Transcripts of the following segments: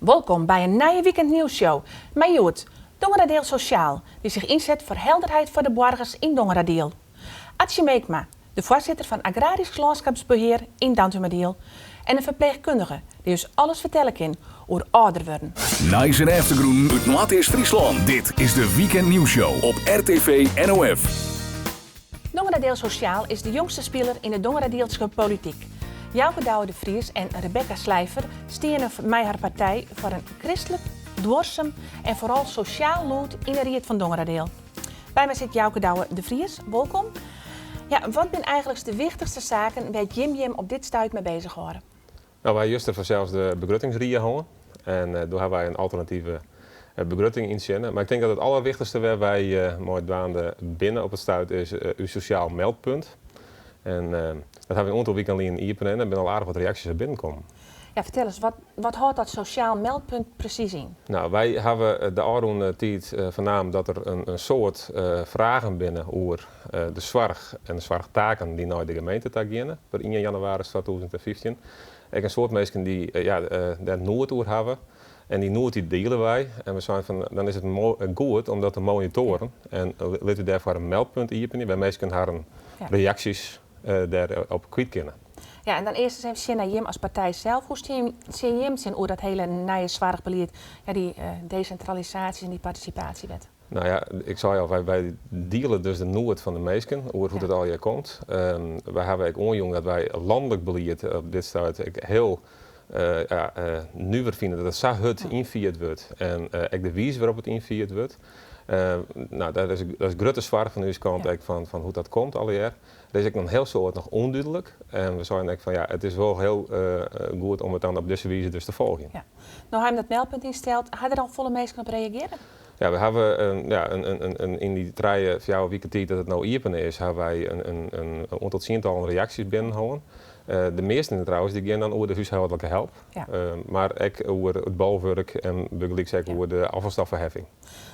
Wolkom by in nije Weekend Nieuws Show. Mei hjoed Dongeradiel Sosjaal, dy't sich ynset foar helderheid foar de boargers yn Dongeradiel. Atsje Meekma, de foarsitter fan Agrarysk Lânskipsbehear yn Dantumadiel en in ferpleechkundige dy't ús alles fertelle kin oer âlder wurden. Nijs en eftergrûnen út Noardeast-Fryslân. Dit is de Weekend Nieuws Show op RTV NOF. Dongeradiel Sosjaal is de jongste spiler yn de Dongeradielske polityk. Jouke Douwe de Vries en Rebecca Slijver steane mei har partij foar in kristlik, duorsum en foaral sosjaal lûd yn de ried fan Dongeradiel. By my sit Jouke Douwe de Vries, wolkom. Ja, wat binne eigentlik de wichtichste saken wêr't jim jim op dit stuit mei beuzich hâlde? No, wy juster fansels de begruttingsrie hân en doe hawwe wy in alternative begrutting yntsjinne. Mar ik tink dat it allerwichtichste wêr't wy mei dwaande binne op it stuit is ús sosjaal meldpunt. En dat hawwe wy in oantal wiken lyn iepene en der binne al aardich wat reaksjes op binnenkommen. Ja, fertel ris, wat hâldt dat sosjaal meldpunt presys yn? No, wy hawwe de ôfrûne tiid fernaam dat der in soad fragen binne oer de soarch en de soarchtaken dy't nei de gemeente ta geane per ien jannewaris 2015. Ek in soad minsken dy't ja, dêr noed oer hawwe. En dy noed dy diele wy. En we seinen fan dan is it goed om dat te monitoaren. En litte we dêrfoar in meldpunt iepenje wêr't minsken harren reaksjes dêrop kwyt kinne. Ja, en dan earst ris even sjen nei jim as partij sels. Hoe stean jim tsjinoer dat hiele nije soarchbelied, ja, dy desintralisaasje en dy partisipasjewet? No ja, ik sei al, wy diele dus de noed fan de minsken oer hoe't it allegear komt. Wy hawwe ek oanjûn dat wy lanlik belied op dit stuit ek hiel ja, nuver fine dat it sa hurd ynfierd wurdt en ek de wize wêrop't it ynfierd wurdt. No, dat is grutte soarch fan ús kant ek fan hoe't dat komt allegear. Der is ek noch in hiel soad noch ûndúdlik en we seinen ek fan ja, it is wol hiel goed om it dan op dizze wize dus te folgjen. Ja. No ha jim dat meldpunt ynsteld, ha der al folle minsken op reagearre? Ja, we hawwe ja, yn dy 3, 4 wike tiid dat it no iepene is, hawwe wy in oantal tsientallen reaksjes binnen hân. De measten trouwens dy gean dan oer de húshâldlike help, mar ek oer it bolwurk en bygelyks ek oer de ôffalstoffeheffing.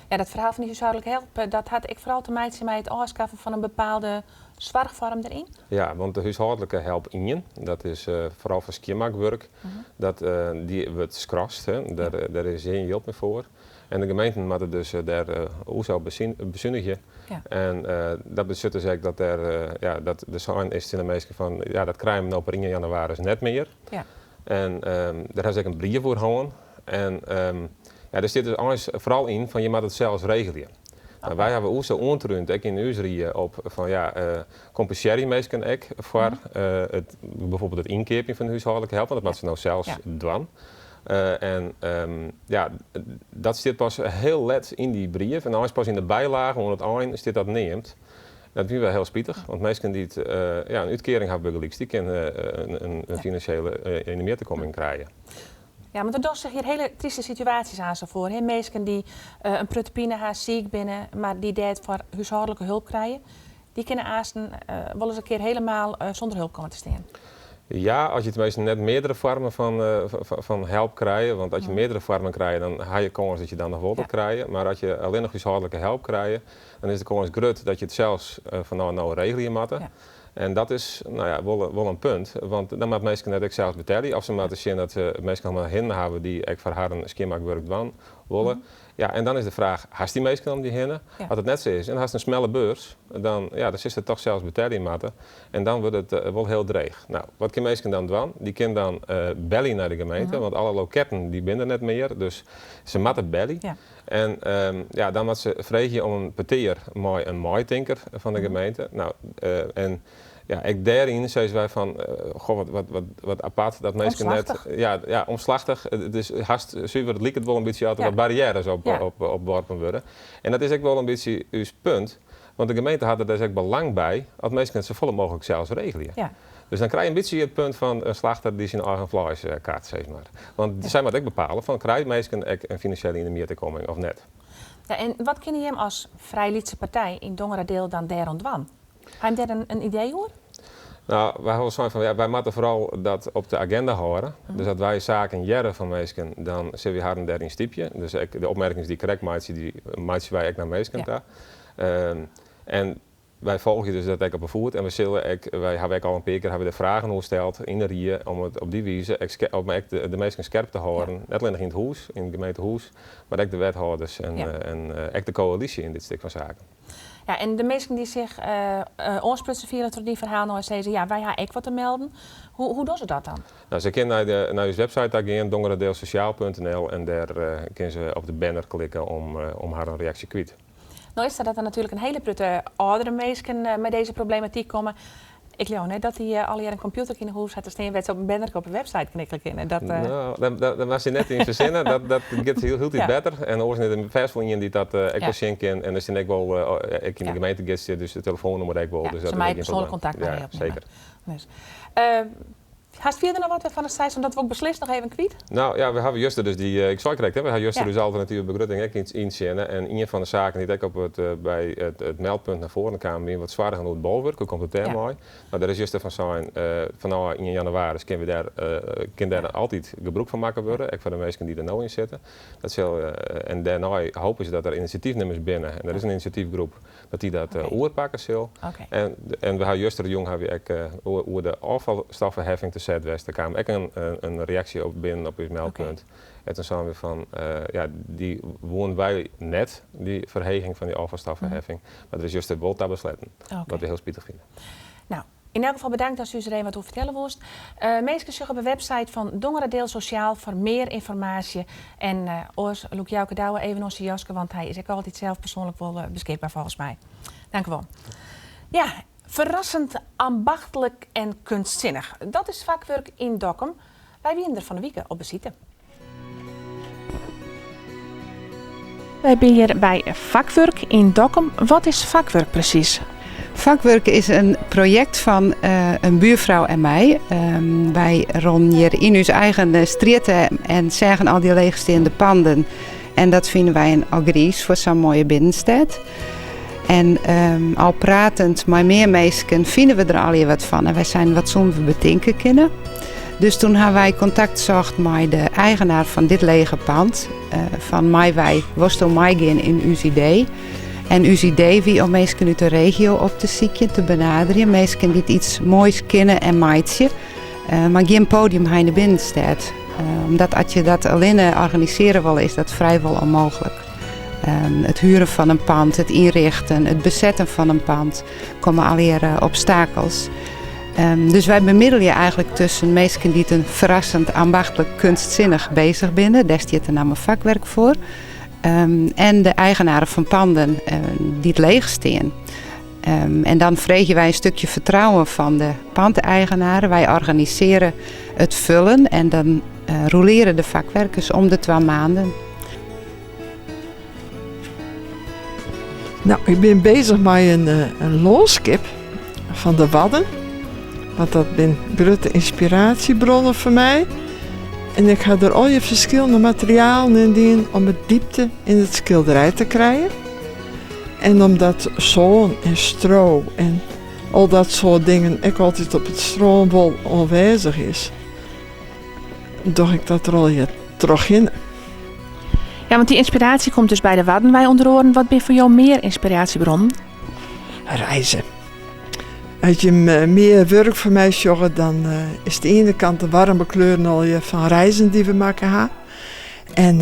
Ja, dat ferhaal fan dy húshâldlike help, dat hat ek foaral te meitsjen mei it ôfskaffen fan in bepaalde soarchfoarm deryn? Ja, want de húshâldlike help ien, dat is foaral foar skjinmakwurk, dat dy wurdt skrast, hè. Dêr is gjin jild mear foar. En de gemeenten moatte dus dêr oersel besunigje. En dat betsjut dus ek dat der, ja, dat der sein is tsjin de minsken fan, ja, dat krije we no per ien jannewaris net mear. En dêr ha se ek in brief oer hân. En ja, dêr stiet dus eins foaral yn fan je moatte it sels regelje. No, wy hawwe oersel oantrúnd, ek yn ús rie, op fan ja, kompensearje minsken ek foar it, bijvoorbeeld it ynkeapjen fan de húshâldlike help, want dat moatte se no sels dwaan. En ja, dat stiet pas hiel let yn dy brief en eins pas yn de bylage oan it ein stiet dat neamd. Dat fine wy hiel spitich, want minsken dy't ja, in útkearing hawwe bygelyks, dy kinne in finansjele yntemjittekomming krije. Ja, want der dogge sich hjir hiele tryste situaasjes aan sa foar. Minsken dy't in protte pine ha, siik binne, mar dy't dêrfoar húshâldlike hulp krije, dy kinne aansten wolris in kear helemaal sûnder hulp komme te stean. Ja, as je teminsten net meardere foarmen fan help krije, want as je meardere foarmen krije, dan ha je kâns dat je dan noch wol wat krije. Mar as je allinnich húshâldlike help krije, dan is de kâns grut dat je it sels fanôf no regelje moatte. En dat is, no ja, wol in punt, want dan moatte minsken it ek sels betelje of se moatte sjen dat se minsken om har hinne hawwe dy't ek foar harren skjinmakwurk dwaan wolle. Ja, en dan is de fraach, hast dy minsken om dy hinne? As it net sa is en hast in smelle beurs, dan, ja, dan silst it toch sels betelje moatte en dan wurdt it wol hiel dreech. No, wat kinne minsken dan dwaan? Dy kinne dan belje nei de gemeente, want alle loketten dy binne der net mear, dus se moatte belje. En ja, dan moatte se freegje om in petear mei in meitinker fan de gemeente. No, en ja, ek dêryn sizze wy fan, goh, wat apart dat minsken net. Omslachtich. Ja, omslachtich. It is hast suver, it liket wol in bytsje oft der wat barriêres op worpen wurde. En dat is ek wol in bytsje ús punt, want de gemeente hat der dus ek belang by as minsken it safolle mooglik sels regelje. Dus dan krije je in bytsje it punt fan in slachter dy't syn eigen fleis kart, sis mar. Want sy moatte ek bepale fan krije minsken ek in finansjele yntemjittekomming of net. Ja, en wat kinne jim as frij lytse partij yn Dongeradeel dan dêroan dwaan? Ha jim dêr in idee oer? No, wy hawwe sein fan ja, wy moatte foaral dat op de agenda hâlde. Dus as wy saken hearre fan minsken, dan sille wy harren dêryn stypje. Dus ek de opmerkings dy't ik krekt meitsje, dy meitsje wy ek nei minsken ta. En Wy folgje dus dat ek op 'e foet en we sille ek, wy hawwe ek al in pear kear hawwe we der fragen oer steld yn de rie om it op dy wize ek om ek de minsken skerp te hâlden, net allinnich yn it hûs, yn it gemeentehûs, mar ek de wethâlders en ek de koälysje yn dit stik fan saken. Ja, en de minsken dy't sich oansprutsen fiele troch dyn ferhaal no en sizze, ja, wy ha ek wat te melden, hoe dogge se dat dan? No, se kinne nei ús website ta gean, dongeradeelsociaal.nl, en dêr kinne se op de banner klikke om harren reaksje kwyt. No is it dat der natuerlik in hiele protte âldere minsken mei dizze problematyk komme. Ik leau net dat dy allegear in kompjûter yn 'e hûs ha te stean wêr't se op in bannerke op 'e website knikke kinne. Dat, No, dêr moatst dy net yn fersinne. Dat giet hieltyd better. En oars is der fêst wol ien dy't dat ek wol sjen kin. En der stean ek wol, ek yn de gemeentegids stiet dus it telefoannûmer ek wol. Dus dat is ek gjin probleem. Kontakt mei my opnimme. Seker. Dus. Hast fierder noch wat wêrfan'tst seist, want dat wol ik beslist noch even kwyt? No ja, we hawwe juster dus dy, ik sei krekt, hè, we hawwe juster ús alternative begrutting ek yntsjinne. En ien fan de saken dy't ek op it, by it meldpunt nei foaren kaam, wiene wat soargen oer it bolwurk. Hoe komt it dêrmei? No, dêr is juster fan sein, fanôf ien jannewaris kin we dêr, kin dêr altyd gebrûk fan makke wurde, ek foar de minsken dy't der no yn sitte. Dat sil, en dêrnei hoopje se dat der inisjatyfnimmers binne, en der is in inisjatyfgroep, dat dy dat oerpakke sil. En we ha justerjûn ha we ek oer de ôffalstoffeheffing te set west. Der kaam ek in reaksje op binnen op ús meldpunt. En toen seinen we fan, ja, dy woenen wy net, dy ferheging fan dy ôffalstoffeheffing. Mar der is juster wol ta besletten, wat we hiel spitich fine. No, yn elk gefal bedankt datst ús der even wat oer fertelle wolst. Minsken sjogge op de website fan Dongeradeel Sosjaal foar mear ynformaasje. En oars lûk Jouke Douwe even oan syn jaske, want hy is ek altyd sels persoanlik wol beskikber folgens my. Dank u wol. Ja, ferrassend ambachtlik en kunstsinnich. Dat is Fakwurk yn Dokkum. Wy wienen der fan 'e wike op besite. Wy binne hjir by Fakwurk yn Dokkum. Wat is Fakwurk presys? Fakwurk is in projekt fan in buurfrou en my. Wy rûnen hjir yn ús eigen strjitte en seagen al dy leechsteande panden. En dat fine wy in ôfgriis foar sa'n moaie binnenstêd. En al pratend mei mear minsken fine we der allegear wat fan. En wy seinen, wat soenen we betinke kinne? Dus toen ha wy kontakt socht mei de eigenaar fan dit lege pand. Fan mei wy, wolsto meigean yn ús idee? En ús idee wie om minsken út de regio op te sykjen, te benaderjen. Minsken dy't iets moais kinne en meitsje, mar gjin podium ha yn de binnenstêd. Omdat as je dat allinne organisearje wolle, is dat frijwol ûnmooglik. It huren fan in pand, it ynrichten, it besetten fan in pand, komme allegear obstakels. Dus wy bemiddelje eigentlik tusken minsken dy't in ferrassend, ambachtlik, kunstsinnich bezich binne, dêr stiet de namme Vakwerk foar, en de eigenaren fan panden dy't leech stean. En dan freegje wy in stikje fertrouwen fan de pandeigenaren. Wy organisearje it fullen en dan rouleare de fakwerkers om de twa maanden. No, ik bin bezich mei in lânskip fan de Wadden. Want dat binne grutte ynspiraasjebronnen foar my. En ik ha der allegear ferskillende materialen yn dien om it diepte yn it skilderij te krijen. En omdat sân en stro en al dat soart dingen ek altyd op it strân wol oanwêzich is, doch ik dat der allegear trochhinne. Ja, want dy ynspiraasje komt dus by de Wadden wei ûnder oaren. Wat binne foar jo mear ynspiraasjebronnen? Reizen. As je mear wurk fan my sjogge, dan is de iene kant de waarme kleuren allegear fan reizen dy't we makke ha. En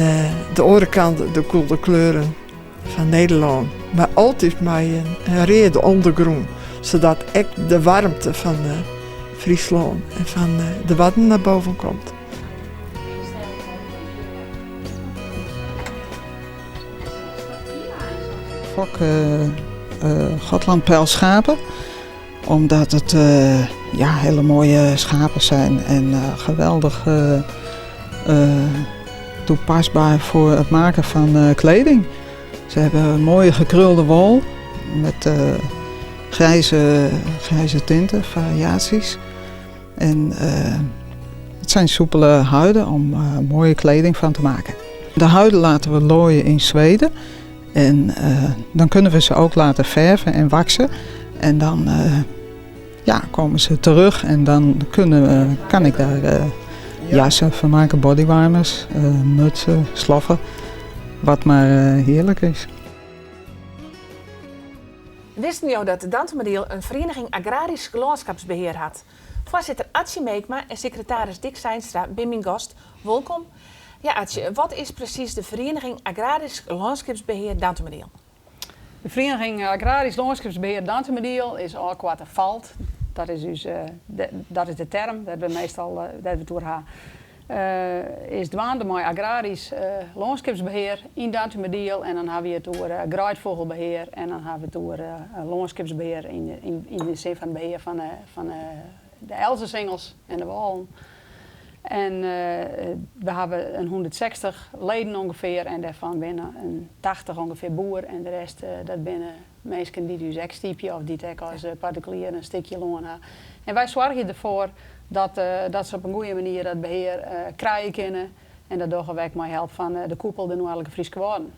de oare kant de koele kleuren fan Nederlân. Mar altyd mei in reade ûndergrûn, sadat ek de waarmte fan Fryslân en fan de Wadden nei boven komt. Fok Gotland pelschapen, omdat it ja, hiele moaie schapen zijn en geweldich toepasbaar foar it maken fan kleding. Se hawwe moaie gekrulde wol met grijze, grijze tinten, variaties. En it zijn soepele huiden om moaie kleding fan te maken. De huiden laten we looien in Zweden. En dan kunnen we ze ook laten verven en waksen. En dan ja, komen ze terug en dan kunnen we, kan ik daar jassen van maken, bodywarmers, mutsen, sloffen. Wat mar hearlik is. Wisten jo dat Dantumadiel in Vereniging Agrarisch Landschapsbeheer hat? Foarsitter Atsje Meekma en sekretaris Dick Zeinstra binne myn gast. Wolkom. Ja, Atsje, wat is presys de Vereniging Agrarisch Landschapsbeheer Dantumadiel? De Vereniging Agrarisch Landschapsbeheer Dantumadiel is ôfkoarte FALD. Dat is, ús, dat is de term dêr't we meastal dêr't we it oer ha. Is dwaande mei agrarysk lânskipsbehear yn Dantumadiel en dan hawwe we it oer greidfûgelbehear en dan hawwe we it oer lânskipsbehear yn de sin fan it behear fan de elzesingels en de wâlen. En we hawwe in 160 leden ûngefear en dêrfan binne in 80 ûngefear boer en de rest dat binne minsken dy't ús ek stypje of dy't ek as partikulier in stikje lân ha. En wy soargje derfoar dat, dat se op in goede manier dat behear krije kinne. En dat dogge we ek mei help fan de koepel de Noardlike Fryske Wâlden.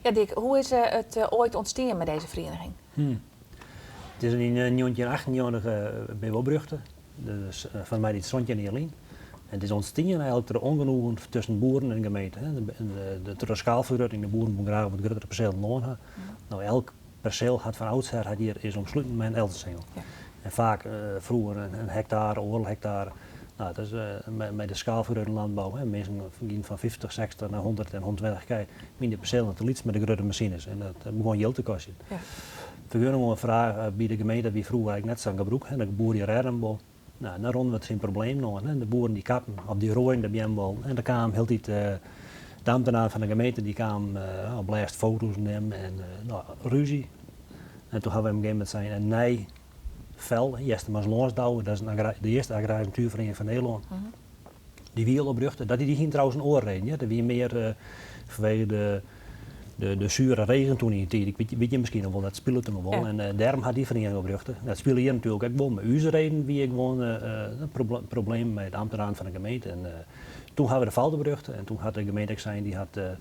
Ja, Dick, hoe is it oait ûntstien mei dizze ferieniging? It is yn 1998 by oprjochte, dus foar my dit 17 jier lyn. En it is ûntstien eigentlik troch ongenoegen tusken boeren en gemeente. De, troch de skaalfergrutting, de boeren woene graach wat gruttere perselen lân ha. No, elk perseel hat fan oudsher hat hjir is omsluten mei in elzesingel. Ja. En faak froeger in hektare, oardel hektare. No, dat is mei de skaalfergrutting landbou, hè, minsken giene fan 50, 60 nei 100 en 120 kij, wiene de perselen te lyts mei de grutte masines en dat begûn jild te kostjen. Ja. Fergunningoanfraach by de gemeente wie froeger eigentlik net sa'n gebrûk. Hè. De boer dy rêde him wol. No, dan rûnen we tsjin problemen oan. Hè. De boeren dy kappen of dy roaiden de beammen wol. En der kaam hieltyd de ambtenaar fan de gemeente dy kaam op lêst foto's nimmen en no, rúzje. En toen hawwe we op in gegeven momint sein, in nij fel, Eastermars Lânsdouwe, dat is in de earste agraryske natuerferiening fan Nederlân. Dy wie al oprjochte. Dat die hiene trouwens in oare reden. Ja. Dat wie mear fanwege de sure regen toen yn dy tiid. Ik wit, wit je miskien noch wol, dat spile toen noch wol. Ja. En dêrom hat dy feriening oprjochte. Dat spile hjir natuerlik ek wol, mar ús reden wie gewoan in probleem mei it ambtenaren fan de gemeente. En toen hawwe we de FALD oprjochte en toen hat de gemeente ek sein, dy hat de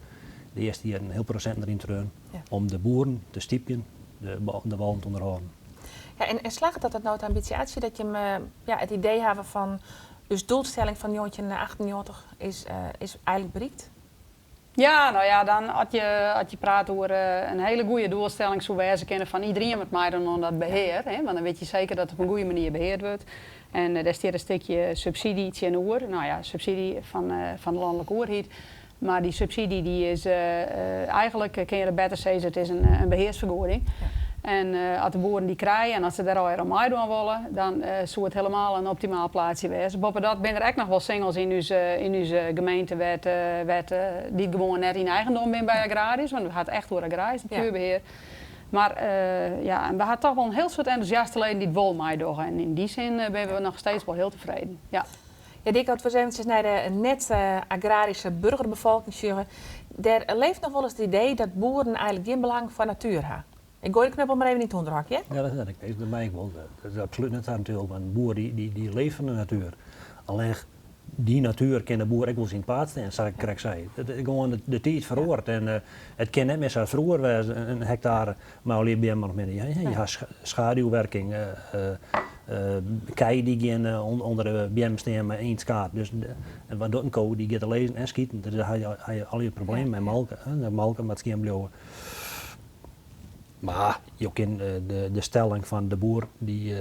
earste jierren in hiel prosint deryn treaun ja. om de boeren te stypjen, de wâlen te ûnderhâlden. Ja, en slagget dat dat no ta in bytsje Atsje, dat je ja, it idee hawwe fan ús doelstelling fan 1998 is, is eigentlik berikt? Ja, no ja, dan as je, as je praat oer in hiele goede doelstelling soe wêze kinne fan iderien moat meidwaan oan dat behear, hè, want dan wit je seker dat it op in goede manier beheard wurdt. En dêr stiet in stikje subsydzje tsjinoer, no ja, subsydzje fan, fan de lanlike oerheid. Mar dy subsydzje dy is eigentlik, kinne je dat better sizze, it is in behearsfergoeding. En as de boeren dy krije en as se dêr allegear oan meidwaan wolle, dan soe it helemaal in optimaal plaatsje wêze. Boppedat binne der ek noch wol singels yn ús, yn ús gemeente wêr't, wêr't dy't gewoan net yn eigendom binne by agrarysk, want we ha it echt oer agrarysk natuerbehear. Mar ja, en we ha toch wol in hiel soad entûsjaste leden dy't wol meidogge en yn dy sin binne we noch steeds wol hiel tefreden. Ja. Ja, Dick, as we eventsjes nei de net-agraryske burgerbefolking sjogge, dêr leeft noch wolris it idee dat boeren eigentlik gjin belang foar natuer ha. Ik goai de knuppel mar even yn it hûnderhok, hear. Ja, dat, dat mei ik wol. Dat is absolút net sa natuerlik, want in boer dy, dy, dy leeft fan de natuer. Allinnich dy natuer kin de boer ek wolris yn it paad stean, sa't ik krekt sei. It, gewoan de, de tiid feroaret en it kin net mear sa froeger wêze, in hektare mei allegear beammen of minder. Je, je ha schaduwwerking, kij dy gean ûnder de beammen stean mei yn it skaad. Dus en wat docht in ko? Dy giet te lizzen en skiten. Dus dêr ha je, ha je allegear problemen mei molke. De molke moat skjin bliuwe. Mar jo kin de stelling fan de boer dy,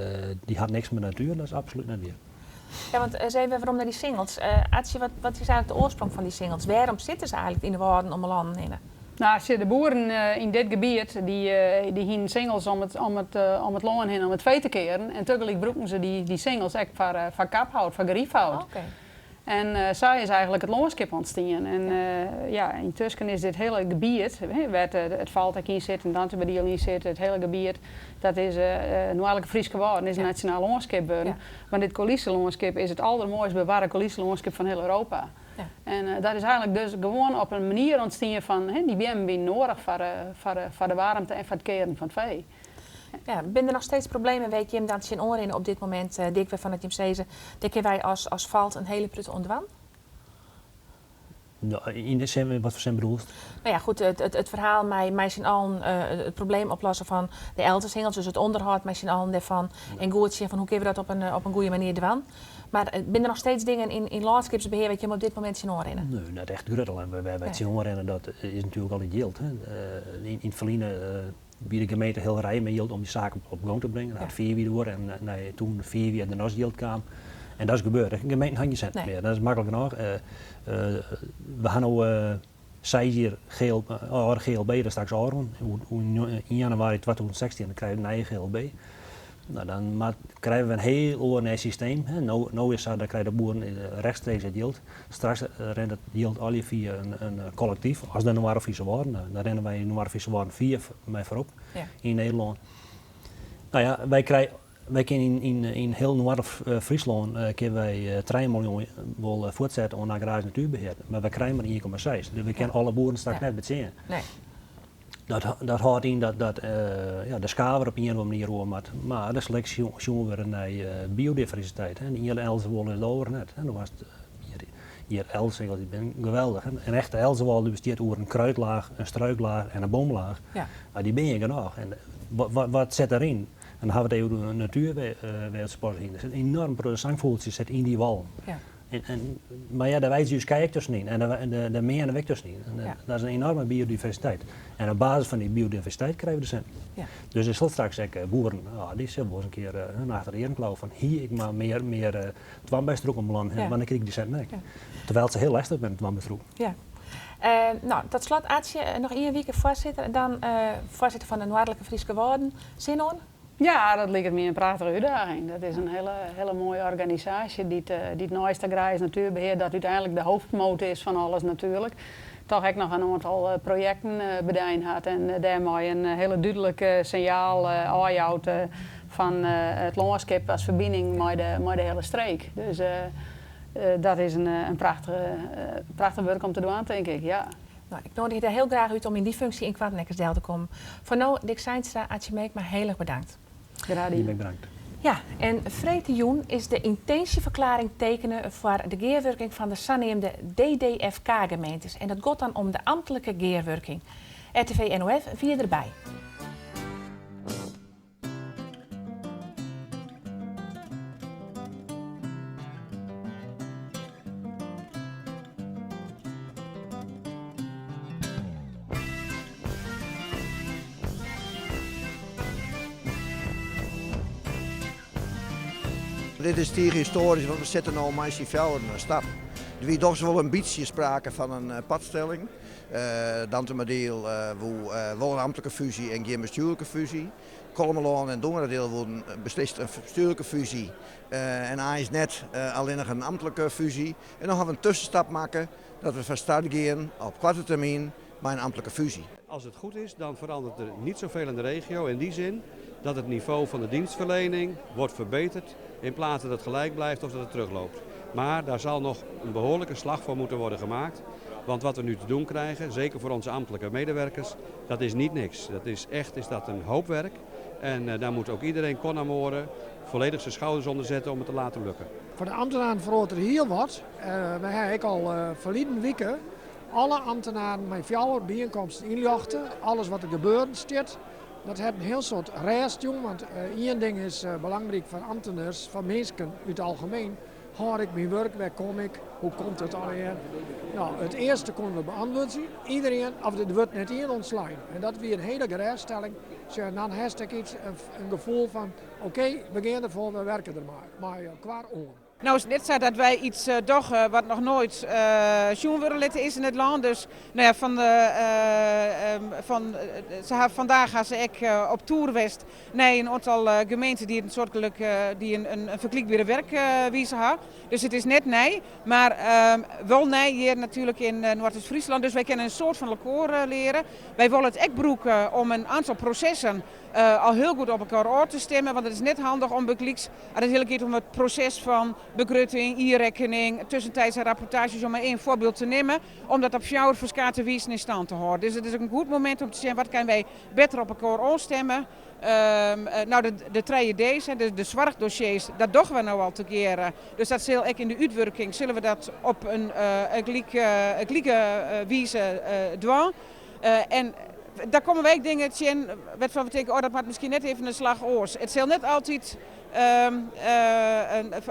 dy hat niks mei natuer, dat is absolút net wier. Ja, want ris even werom nei dy singels. Atsje, wat, wat is eigentlik de oarsprong fan dy singels? Wêrom sitte se eigentlik yn de wâlden om 'e lannen hinne? No, sjoch, de boeren yn dit gebiet dy, dy hienen singels om it, om it, om it lân hinne om it fee te kearen. En tagelyk brûkten se dy, dy singels ek foar, foar kaphout, foar geriefhout. Oké. En sa is eigentlik it lânskip ûntstien. En ja, yntusken is dit hiele gebiet, wêr't it FALD ek yn sit en Dantumadiel yn sit, it hiele gebiet, dat is Noardlike Fryske Wâlden, is in nasjonaal lânskip wurden. Want dit koulisselânskip is it aldermoaist bewarre koulisselânskip fan hiel Europa. En dat is eigentlik dus gewoan op in manier ûntstien fan, dy beammen wienen noadich foar de waarmte en foar it kearen fan it fee. Ja, binne der noch steeds problemen wêr't jim dan tsjinoan rinne op dit momint, Dick, wêrfan dat jim sizze, dêr kinne wy as, as FALD in hiele protte oan dwaan? No, yn de sin, wat foar sin bedoelst? No ja, goed, it, it, it ferhaal mei, mei syn allen it probleem oplosse fan de elzesingels, dus it ûnderhâld mei syn allen dêrfan en goed sjen fan hoe kinne we dat op in, op in goede manier dwaan. Mar binne der noch steeds dingen yn, yn lânskipsbehear wêr't jim op dit momint tsjinoan rinne? Nee, net echt grut. Allinnich wêr't wy tsjinoan rinne, dat is natuerlik altyd jild. Hè. Yn, yn it ferline. By de gemeente heel rij mei jild om dy saak op gong te bringen. Dat hat 5 jier duorre en nei toen 5 jier der noch jild kaam. En dat is gebeurd. De gemeenten ha gjin sinten mear. Dat is maklik genôch. We ha no 6 jier GL, âlde GLB der straks ôfrûn. Yn januari 2016 dan krije we in nije GLB. No, dan moat, krije we in hiel oar nij systeem. No, no is sa, dan krije de boeren rechtstreeks it jild. Straks rint it jild allegear fia in kollektyf, as de Noarderfryske Wâlden. Dan rinne wy yn Noarderfryske Wâlden fier mei foarop yn Nederlân. No ja, wy krije, wy kinne yn, yn hiel Noard-Fryslân kinne wy 3 miljoen wol fuortsette oan agrarysk natuerbehear, mar wy krije mar 1,6. Dus wy kinne alle boeren straks net betsjinje. Nee. Dat, dat hâldt yn dat, dat ja, de skaver op ien of oare manier oer moat. Mar der sil ek sjoen wurde nei biodiversiteit. Hè. De iene elzewâl is de oare net. Hè. Do hast hjir, hjir elzegels, dy binne geweldich. Hè. In echte elzewâl dy bestiet oer in kruidlaach, in struiklaach en in boomlaach. Ja. No, dy binne hjir genôch. En wat, wat, wat sit deryn? En dan hawwe we it even oer de natuerwetenspolityk. Der sit in enorm protte sangfûgeltsjes sit yn dy wallen. Ja. En, en, mar ja, dêr weidzje ús kij ek tuskenyn en dêr meane we ek tuskenyn. En ja. Dat is in enorme biodiversiteit. En op basis fan dy biodiversiteit krije we de sinten. Ja. Dus der sil straks ek boeren, oh, dy sille wolris in kear hun achter de earen klauwe fan hie ik mar mear, mear uh, toarnbeistrûken om lân, ja. want dan krij ik dy sinten ek. Ja. Terwijl se hiel lestich binne, toarnbeistrûken. Ja. Uh, no, tot slot, Atsje, noch ien wike foarsitter en dan uh, foarsitter fan de Noardlike Fryske Wâlden. Sin oan? Ja, dat liket my in prachtige útdaging. Dat is in hiele, hiele moaie organisaasje dy't, dy't neist agrarysk natuerbehear, dat úteinlik de hoofdmoot is fan alles natuerlik, toch ek noch in oantal projekten bedein hat en dêrmei in hiele dúdlik sinjaal ôfjout fan it lânskip as ferbining mei de, mei de hiele streek. Dus dat is in, in prachtige, prachtich wurk om te dwaan, tink ik, ja. No, ik noadigje dy hiel graach út om yn dy funksje ynkoarten ek ris del te kommen. Foar no, Dick Zeinstra, Atsje Meekma, hiel erch bedankt. Graach dien. Bedankt. Ja, en freedtejûn is de yntinsjeferklearring tekene foar de gearwurking fan de saneamde DDFK-gemeentes. En dat giet dan om de amtlike gearwurking. RTV NOF wie derby. Dit is tige histoarysk, want we sitte no mei syn fjouweren in stap. Der wie dochs wol in bytsje sprake fan in patstelling. Dantumadiel woe wol in amtlike fúzje en gjin bestjoerlike fúzje. Kollumerlân en Dongeradiel woenen beslist in bestjoerlike fúzje en eins net allinnich in amtlike fúzje. En no hawwe we in tuskenstap makke dat we fan start gean op koarte termyn mei in amtlike fúzje. Als het goed is, dan verandert er niet zoveel in de regio in die zin dat het niveau van de dienstverlening wordt verbeterd in plaats dat het gelijk blijft of dat het terugloopt. Maar daar zal nog een behoorlijke slag voor moeten worden gemaakt. Want wat we nu te doen krijgen, zeker voor onze ambtelijke medewerkers, dat is niet niks. Dat is echt is dat een hoop werk. En uh, daar moet ook iedereen con amore volledig zijn schouders onder zetten om het te laten lukken. Foar de ambtenaren feroaret der hiel wat. Uh, we hawwe ek al uh, ferline wike alle ambtenaren mei fjouwer byienkomsten ynljochte. Alles wat der gebeuren stiet. Dat hat in hiel soad rêst jûn, want ien ding is belangryk foar amteners, foar minsken út it algemien. Hâld ik myn wurk, wêr kom ik, hoe komt it allegear? No, it earste koene we beantwurdzje. Iedereen, of der wurdt net ien ûntslein. En dat wie in hiele gerêststelling. Sjoch, dan hast ek iets, in gefoel fan oké, we gean derfoar, we werke der mei elkoar oan. No is it net sa dat wy iets dogge wat noch noait sjoen wurde litten is yn it lân. Dus no ja, fan de, fan, se ha, vandaag ha se ek op toer west nei in oantal gemeenten dy't in soartgelyk, dy't in, in fergelykbere werkwize ha. Dus it is net nij, mar wol nij hjir natuerlik yn Noardeast-Fryslân. Dus wy kinne in soad fan elkoar leare. Wy wolle it ek brûke om in oantal prosessen al hiel goed op elkoar ôf te stimmen, want it is net handich om bygelyks as it hiel giet om it proses fan begrutting, jierrekkening, tussentijdse rapportaazjes, om mar ien foarbyld te nimmen, om dat op fjouwer ferskate wizen yn stân te hâlden. Dus it is ek in goed momint om te sjen wat kinne wy better op elkoar oanstimme. No, de trije D's, de, de soarchdossiers, dat dogge we no al tegearre. Dus dat sil ek yn de útwurking, sille we dat op in gelike wize dwaan. En Daar komme wy ek dingen tsjin wêrfan't we tinke, oh dat moat miskien net even in slach oars. It sil net altyd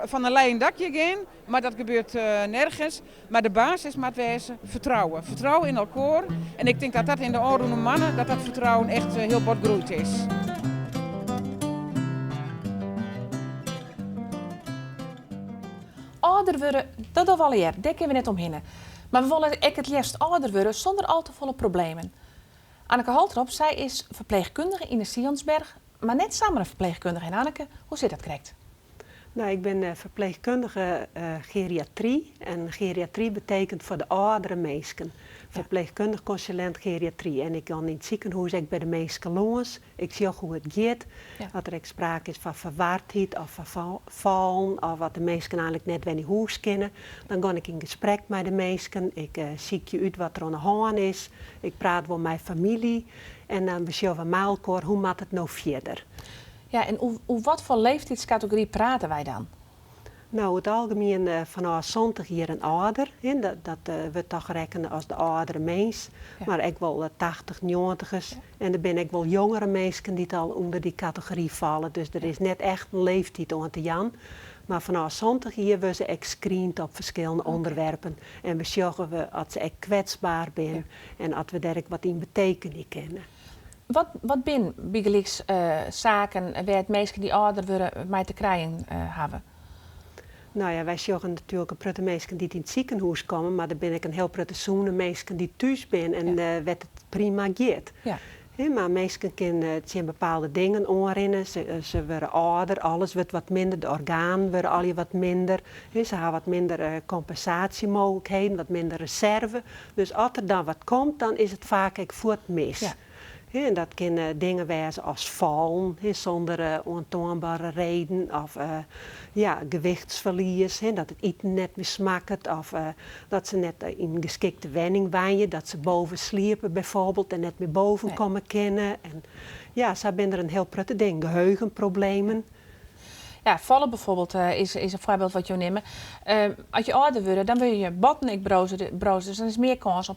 fan in leien dakje gean, mar dat gebeurt nergens. Mar de basis moat wêze fertrouwen. Fertrouwen yn elkoar. En ik tink dat dat yn de ôfrûne moanne, dat dat fertrouwen echt hiel bot groeid is. Âlder wurde, dat dogge we allegear, dêr kinne we net omhinne. Mar we wolle ek it leafst âlder wurde sûnder al te folle problemen. Anneke Holtrop, sy is ferpleechkundige yn de Sionsberg, mar net samar in ferpleechkundige. En Anneke, hoe sit dat krekt? Nou, ik bin ferpleechkundige geriatry en geriatry betekent foar de âldere minsken. Ferpleechkundich konsulint geriatry. En ik gean yn it sikehûs ek by de minsken lâns. Ik sjoch hoe it giet. As der ek sprake is fan verwardheid of fan fallen of as de minsken eigenlik net wer nei hûs kinne, dan gean ik yn gesprek mei de minsken. Ik sykje út wat der oan de hân is. Ik praat wol mei famylje en dan besjogge we mei elkoar hoe moat it no fierder. Ja, en oer wat foar leeftiidskategory prate wy dan? No, oer it algemien fanôf 70 jier en âlder. Dat wurdt toch rekkene as de âldere mins. Mar ek wol 80, njoggentigers. En der binne ek wol jongere minsken dy't al ûnder dy kategory falle. Dus der is net echt in leeftyd oan te jaan. Mar fanôf 70 jier wurde se ek screend op ferskillende ûnderwerpen. En besjogge we oft se ek kwetsber binne en oft we dêr ek wat yn betekenje kinne. Wat, wat binne bygelyks saken wêr't minsken dy't âlder wurde mei te krijen hawwe? No ja, wy sjogge natuerlik in protte minsken dy't yn it sikehûs komme, mar der binne ek in hiel protte sûne minsken dy't thús binne en wêr't it prima giet. Mar minsken kinne tsjin bepaalde dingen oanrinne, se wurde âlder, alles wurdt wat minder, de organen wurde allegear wat minder, se hawwe wat minder kompensaasjemooglikheden, wat minder reserve. Dus as der dan wat komt, dan is it faak ek fuort mis. En dat kinne dingen wêze as fallen sûnder oantoanbere reden of ja, gewichtsferlies, dat it iten net mear smakket of dat se net yn in geskikte wenning wenje, dat se boven sliepe byfoarbyld en net mear boven komme kinne. En ja, sa binne der in hiel protte dingen, geheugenproblemen. Ja, falle bijvoorbeeld is in foarbyld wat jo nimme. As je âlder wurde, dan wurde je botten ek brozer, dus dan is mear kâns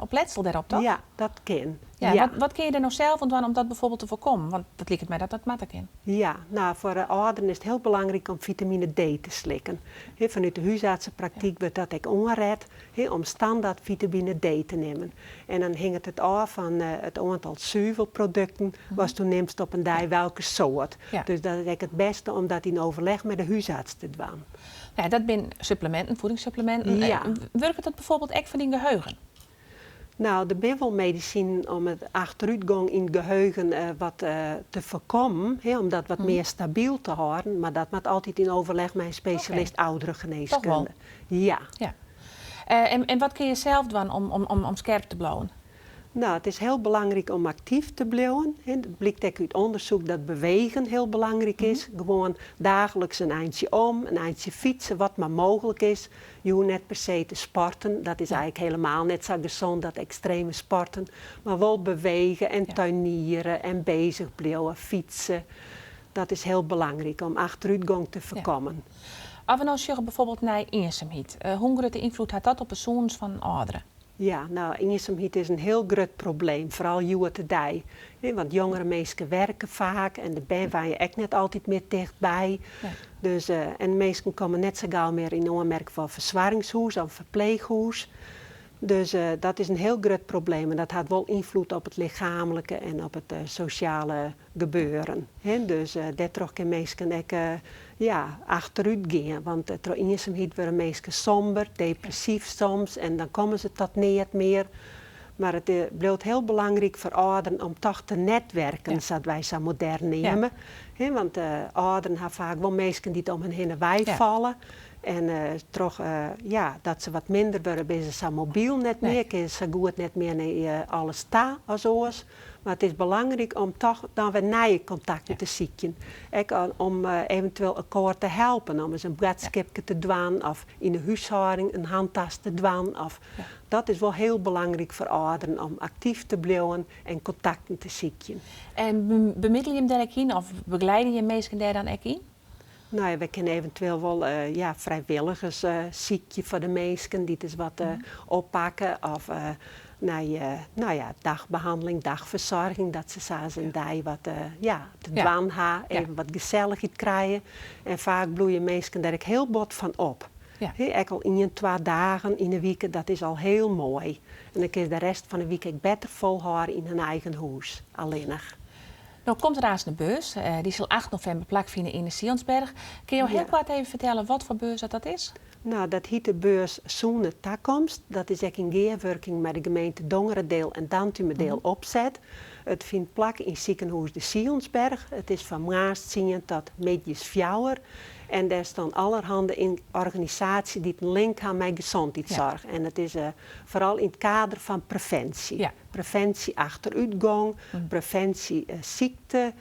op letsel dêrop, toch? Ja, dat kin. Ja, wat kinne je der no sels oan dwaan om dat bijvoorbeeld te foarkommen? Want dat liket my dat dat moatte kin. Ja, no, foar de âlderen is it hiel belangryk om fitamine D te slikken. Fanút de húsartsepraktyk wurdt dat ek oanret, om standert fitamine D te nimmen. En dan hinget it ôf fan it oantal suvelprodukten watsto nimst op in dei, welke soart. Dus dat is ek it bêste om dat yn overleg mei de húsarts te dwaan. Ja, dat binne suppleminten, fiedingssuppleminten. Wurket dat bijvoorbeeld ek foar dyn geheugen? No, der binne wol medisinen om it achterútgong yn it geheugen wat te foarkommen, om dat wat mear stabyl te hâlden, mar dat moat altyd yn overleg mei in spesjalist ouderengeneeskunde. Ja. En wat kinne je sels dwaan om skerp te bliuwen? No, it is hiel belangryk om aktyf te bliuwen. It blykt ek út ûndersyk dat bewegen hiel belangryk is. Gewoan daagliks in eintsje om, in eintsje fytse, wat mar mooglik is. Je hoege net per se te sporten, dat is eigenlik hielendal net sa gesûn, dat ekstreme sporten. Mar wol bewege en tuiniere en beuzich bliuwe, fytse. Dat is hiel belangryk om achterútgong te foarkommen. As we no sjogge bijvoorbeeld nei iensumheid, hoe grutte ynfloed hat dat op de sûnens fan âlderen? Ja, no, iensumheid is in hiel grut probleem, foaral hjoed-de-dei. Want jongere minsken werke faak en de bern wenje ek net altyd mear tichtby. Dus, en minsken komme net sa gau mear yn oanmerking foar fersoargingshûs of ferpleechhûs. Dus dat is in hiel grut probleem en dat hat wol ynfloed op it lichaamlike en op it sosjale gebeuren. Dus dêrtroch kinne minsken ek ja, achterút gean. Want troch iensumheid wurde minsken somber, depressyf soms en dan komme se tot neat mear. Mar it bliuwt hiel belangryk foar âlderen om toch te netwerken, sa't wy sa modern neame. Want âlderen hawwe faak wol minsken dy't om hun hinne weifalle. En troch ja, dat se wat minder wurde, binne se sa mobyl net mear, kinne se sa goed net mear nei alles ta as oars. Mar it is belangryk om toch dan wer nije kontakten te sykjen. Ek om eventueel elkoar te helpen, om ris in boadskipke te dwaan of yn de húshâlding in hantask te dwaan. Of, dat is wol hiel belangryk foar âlderen om aktyf te bliuwen en kontakten te sykjen. En bemiddelje jim dêr ek yn of begeliede jim minsken dêr dan ek yn? Nou ja, wy kinne eventueel wol ja, frijwilligers sykje foar de minsken dy't ris wat oppakke of nei nou ja, dagbehanneling, dagfersoarging, dat se sa ris in dei wat ja, te dwaan ha, even wat gesellichheid krije. En faak bloeie minsken dêr ek hiel bot fan op. Ek al ien, twa dagen yn 'e wike, dat is al hiel moai. En dan kinne se de rest fan 'e wike ek better folhâlde yn hun eigen hûs, allinnich. No komt der aanst in beurs, dy sil 8 novimber plakfine yn de Sionsberg. Kinne jo hiel koart even fertelle watfoar beurs dat dat is? No, dat hyt de beurs Sûne Takomst. Dat is ek yn gearwurking mei de gemeente Dongeradeel en Dantumadiel opset. It fynt plak yn sikehûs De Sionsberg. It is fan moarns tsien tot middeis fjouwer. En dêr stean allerhande yn organisaasjes dy't in link ha mei gezondheidszorg. En it is foaral yn it kader fan previnsje. Previnsje achterútgong, previnsje sykte,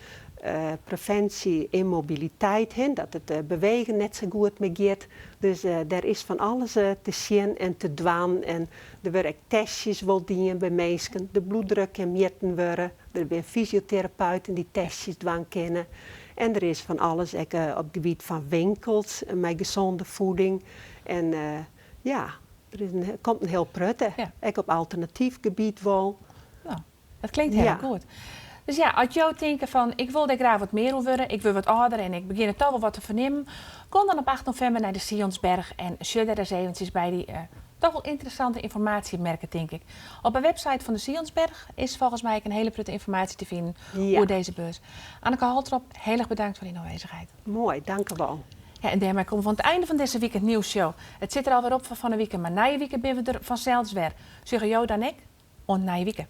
previnsje ymmobiliteit, hin, dat it bewegen net sa goed mear giet. Dus dêr is fan alles te sjen en te dwaan. En der wurde ek testjes wol dien by minsken. De bloeddruk kin mjitten wurde. Der binne fysioterapeuten dy't testjes dwaan kinne. En der is fan alles ek op it gebiet fan winkels mei gezonde voeding. En ja, der is in, komt in hiel protte. Ek op alternatyf gebiet wol. No, dat klinkt hiel goed. Dus ja, as jo tinke fan ik wol dêr graach wat mear oer wurde, ik wurd wat âlder en ik begjin it toch wol wat te fernimmen, kom dan op 8 novimber nei de Sionsberg en sjoch dêr ris eventsjes by dy toch wol ynteressante ynformaasjemerk, tink ik. Op de website fan de Sionsberg is folgens my ek in hiele protte ynformaasje te finen oer dizze beurs. Anneke Holtrop, hiel erch bedankt foar dyn oanwêzichheid. Moai, dankewol. Ja, en dêrmei komme we oan it ein fan dizze Weekend Nieuws Show. It sit der alwer op foar fan 'e wike, mar nije wike binne we der fansels wer. Sjogge jo dan ek? Oant nije wike.